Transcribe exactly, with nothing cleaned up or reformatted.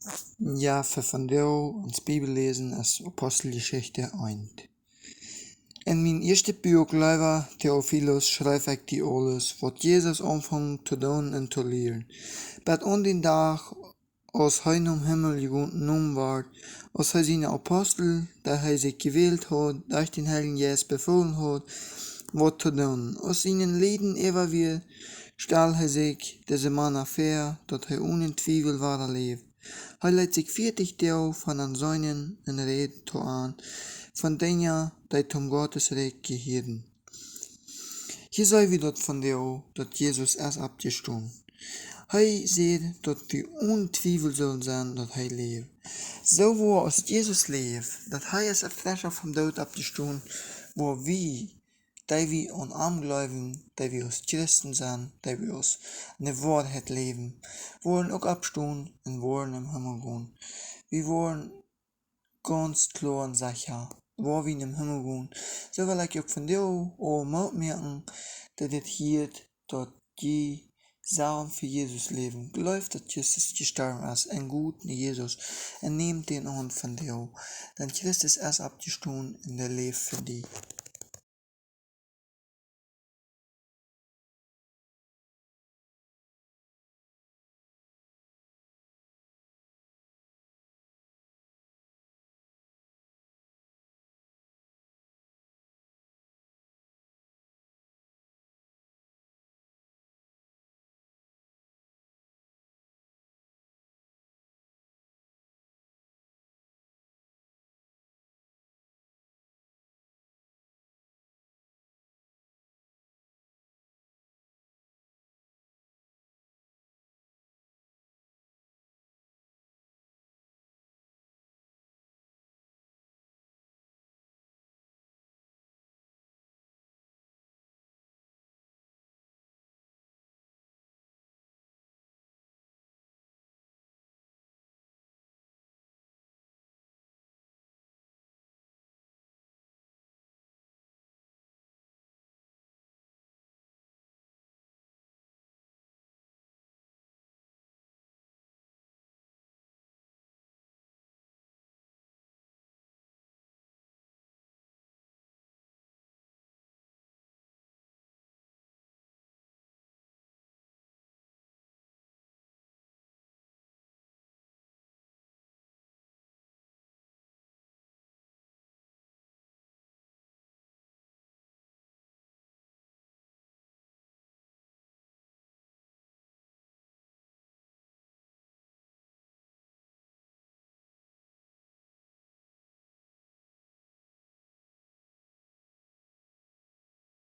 Jo, fa vondoag ons Bibelläsen es Aposteljeschicht eent. En mien ieeschtet Buak, leewa Theophilus, schrief ekj die aules, waut Jesus aunfunk to doonen un to lieren, bat aun dän Dach, aus hee nom Himmel jenomen wort, aus hee siene Apostel, dee hee sikj jewält haud, derch dän Heiljen Jeist befoolen haud, waut to doonen. Aus siene Lieden äwa wieren, stald hee sikj dise Mana väa, daut hee onen Twiewel wada läwd. Hee leet sikj vieetich Doag von an seenen un räd to an von Dinja, dee toom Gottes Rikj jehieeden. Hia seenen wie daut vondoag, daut Jesus es oppjestonen. Hee sajcht, daut wie onen Twiewel sellen sennen, daut hee läwd. Soo woa aus Jesus läwd, daut hee es fresch vom Doot oppjestonen, woa wie, dee wie aun am jleewen, dee wie aus Christen sennen, dee wie aus ne Woarheit läwen, woaren uk oppstonen un woaren em Himmel gonen. Wie woaren gaunz kloa un secha, woa wie em Himmel gonen. Soo well ekj uk vondoag aul Moot moaken, dee dit hieet, daut jie sellen fa Jesus läwen. Jleeft, daut Christus jestorwen es, un got no Jesus un nämt dän aun vondoag. Dan Christus es oppjestonen un dee läwd fa die.